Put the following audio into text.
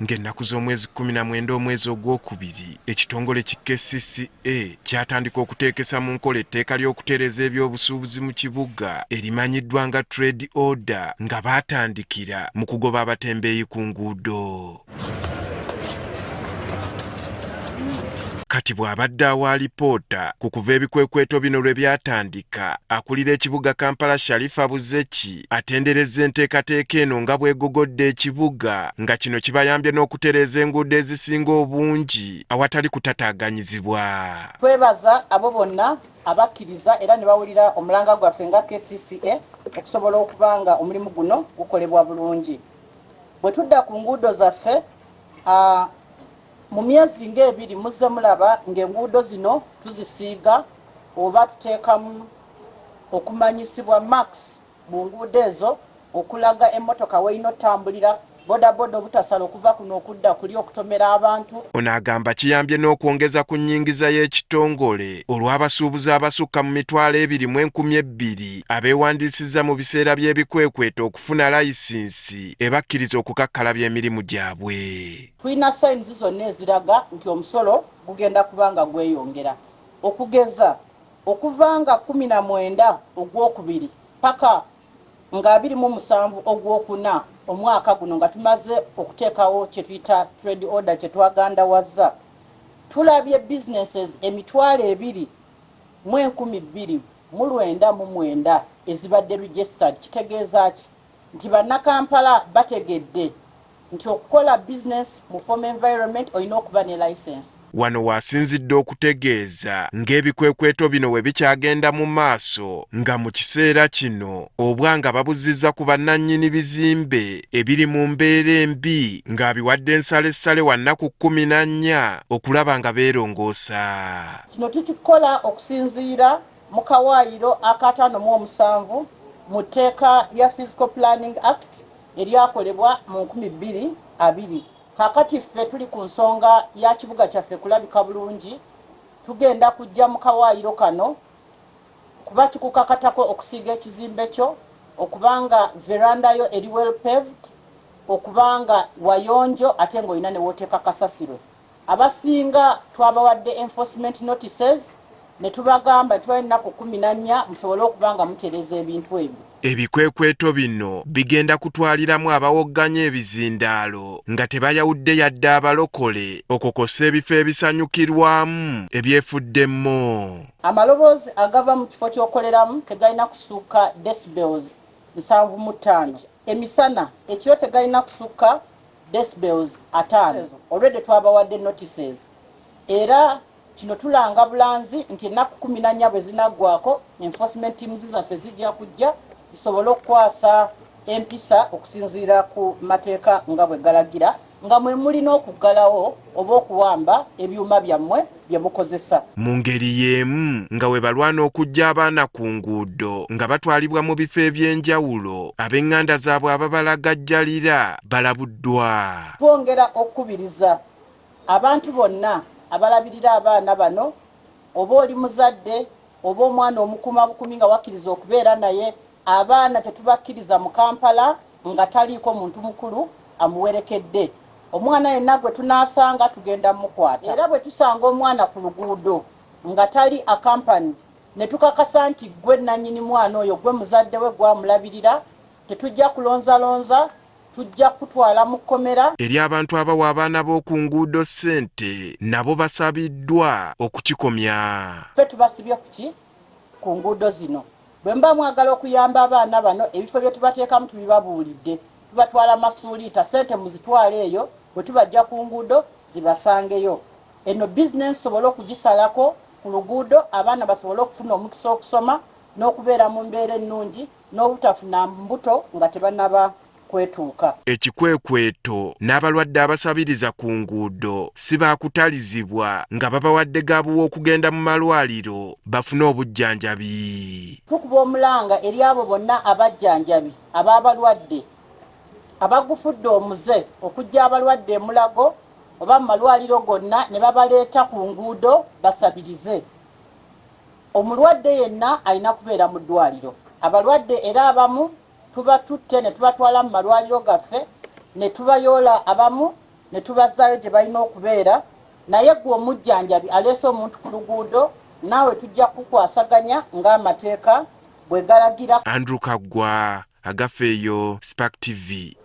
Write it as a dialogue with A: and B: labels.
A: Ng'ennaku z'omwezi 19 omwezi ogwokubiri, ekitongole ki KCCA kyatandika okuteekesa mu nkola etteeka ly'okutereeza ebyobusuubuzi mu kibuga erimanyiddwa nga Trade Order, nga baatandikira mu kugoba abatembeeyi ku nguudo. Kati bw'abadde awa alipoota ku kuva ebikwekweto bino lwe byatandika, akulira ekibuga Kampala Sharifa Buzeki atenderezza enteekateeka eno nga bw'egogodde ekibuga, nga kino kibayambye n'okutereeza enguudo ezisinga obungi awatali kutataaganyizibwa.
B: Twebaza abo bonna abakkiriza era ne bawulira omulanga gwaffe nga KCCA okusobola okuba nga omulimu guno gukolebwa bulungi. Bwe tudda ku nguudo zaffe, mu myezi ng'ebiri muzze mulaba ng'enguudo zino tuzisiiga oba tuteekamu okumanyisibwa marks mu nguudo ezo okulaga emmotoka w'erina otambulira, bodaboda obutasala okuva kuno okudda kuli okutomera abantu.
A: Ono agamba kiyambye n'okwongeza ku nnyingiza y'ekitongole olw'abasuubuzi abasukka mu 2,200 abeewandiisizza mu biseera by'ebikwekweto okufuna layisinsi ebakkiriza okukakkalabya emirimu gyabwe.
B: Tulina signs zonna eziraga nti omusolo gugenda kuba nga gweyongera, okugeza okuva nga 19 ogwokubiri paka nga 27 ogwokuna omwaka guno nga tumaze okuteekawo kye tuyita trade order kye twagandawazza, tulabye businesses 22,299 ezibadde registered. Kitegeeza ki? Nti Bannakampala bategedde nti okukola business mu formal environment olina okuba ne license.
A: Wano w'asinzidde okutegeeza ng'ebikwekweto bino we bikyagenda mu maaso, nga mu kiseera kino obwanga babuzzizza ku bannannyini bizimbe ebiri mu mbeera embi, ng'abiwadde nsalessale wa nnaku 14 okulaba nga beerongoosa.
B: Kino tukikola okusinziira mu kawaayiro ak'ataano mu omusanvu mu tteeka lya Physical Planning Act eryakolebwa mu 2020. Kaakati ffe tuli ku nsonga ya kibuga kyaffe kulabika bulungi, tugenda kujja mu kawaayiro kano kuba kikukakatako okusiiga ekizimbe kyo, okuba nga veranda yo eri well paved, okuba nga wayonjo ate ng'olina ne w'oteeka kasasiro. Abasinga twabawadde enforcement notices ne tubagamba nti tubawa ennaku 14 musobole okuba nga mutereeza ebintu ebyo.
A: Ebikwekweto bino bigenda kutwaliramu abawogganya ebizindaalo nga tebayawudde yadde abalokole, okwo kw'ossa ebifo ebisanyukirwamu ebyefudde mmo.
B: Amaloboozi agava mu kifo ky'okoleramu tegalina kusukka decibels 75 emisana, ekiro tegalina kusukka decibels 50. Already twabawadde notices era kino tulanga bulanzi nti ennaku 14 bwe zinaggwako enforcement teams zaffe zijja kujja zisobole okukwasa empisa okusinziira ku mateeka nga bwe galagira, nga mwe mulina okuggalawo oba okuwamba ebyuma byammwe bye mukozesa.
A: Mu ngeri y'emu nga we balwana okuggya abaana ku nguudo nga batwalibwa mu bifo eby'enjawulo, ab'enganda zaabwe ababalagajjalira balabuddwa.
B: Twongera okukubiriza abantu bonna abalabirira abaana bano, oba oli muzadde oba omwana omukuuma bukumi nga wakkiriza okubeera naye, abaana tetubakkiriza mu Kampala nga taliiko muntu mukulu amuwerekedde. Omwana yenna gwe tunaasanga tugenda mukwata. Era bwe tusanga omwana ku luguudo nga tali accompanied ne tukakasa nti ggwe nnannyini mwana oyo, ggwe muzadde we, ggwe amulabirira, tetujja kulonzalonza, tujja kukutwala mu kkomera.
A: Eri abantu abawa abaana b'oku nguudo ssente nabo basabiddwa okukikomya.
B: Ffe tubasibye ku ki ku nguudo zino? Bwe muba mwagala okuyamba abaana bano, ebifo bye tubateekamu tubibabuulidde. Tubatwala Masuuliita, ssente muzitwale eyo, bwe tubaggya ku nguudo zibasangeyo. Eno bizinensi tusobole okugisalako ku luguudo, abaana basobole okufuna omukisa okusoma n'okubeera mu mbeera ennungi n'obutafuna mbuto nga tebannaba kwetuuka.
A: Ekikwekweto n'abalwadde abasabiriza ku nguudo si baakutalizibwa nga babawadde gabuwa okugenda mu malwaliro bafune obujjanjabi.
B: Tukuba omulanga eri abo bonna abajjanjabi ab'abalwadde abagufudde omuze okuggya abalwadde e Mulago oba mu malwaliro gonna ne babaleeta ku nguudo basabirize. Omulwadde yenna alina kubeera mu ddwaaliro. Abalwadde era abamu tubatutte ne tubatwala mu malwaliro gaffe ne tubayoola abamu ne tubazzaayo gye balina okubeera. Naye ggwe omujjanjabi aleese omuntu ku luguudo naawe tujja kukukwasaganya ng'amateeka bwe galagira.
A: Andrew Kaggwa, Agafeeyo, Spark TV.